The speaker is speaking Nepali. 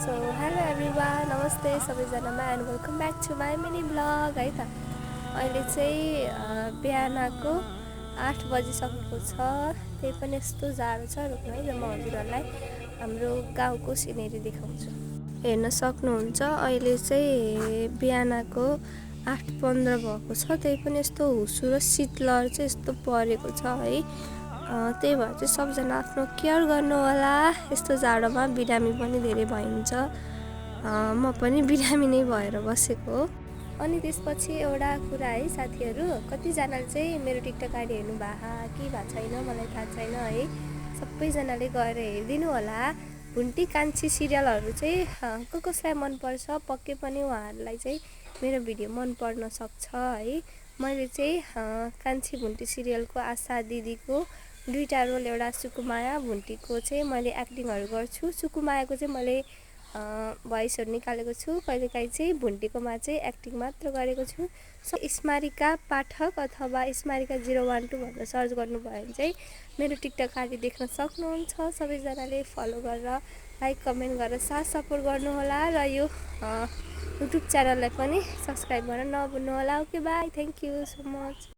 सो हेलो एभ्रिवान, नमस्ते सबैजनामा and welcome back to my mini blog है त। अहिले चाहिँ बिहानको 8 बजिसकेको छ। त्यही पनि यस्तो जाडो छ। रुक्नु है म हजुरहरूलाई हाम्रो गाउँको सिनेरी देखाउँछु। हेर्न सक्नुहुन्छ अहिले चाहिँ बिहानको 8:15 भएको छ। त्यही पनि यस्तो हुसु र शीतलहर चाहिँ यस्तो परेको छ है। त्यही भएर चाहिँ सबजना आफ्नो केयर गर्नु होला। यस्तो जाडोमा बिरामी पनि धेरै भइन्छ। म पनि बिरामी नै भएर बसेको हो। अनि त्यसपछि एउटा कुरा है साथीहरू, कतिजनाले चाहिँ मेरो टिकटक आइडी हेर्नु कि भएको छैन मलाई थाहा छैन है। सबैजनाले गएर हेरिदिनु होला। भुन्टी कान्छी सिरियलहरू चाहिँ कसलाई मनपर्छ पक्कै पनि उहाँहरूलाई चाहिँ मेरो भिडियो मन पर्न सक्छ है। मैले चाहिँ कान्छी भुन्टी सिरियलको आशा दिदीको दुईवटा रोल, एउटा सुकुमाया भुन्टीको चाहिँ मैले एक्टिङहरू गर्छु। सुकुमायाको चाहिँ मैले भोइसहरू निकालेको छु। कहिलेकाहीँ चाहिँ भुन्टीकोमा चाहिँ एक्टिङ मात्र गरेको छु। सो स्मारिका पाठक अथवा स्मारिका 012 भनेर सर्च गर्नुभयो भने चाहिँ मेरो टिकटक आइडी देख्न सक्नुहुन्छ। सबैजनाले फलो गरेर लाइक कमेन्ट गरेर साथ सपोर्ट गर्नुहोला र यो युट्युब च्यानललाई पनि सब्सक्राइब गर्न नभुल्नु होला। Okay by, thank you so much.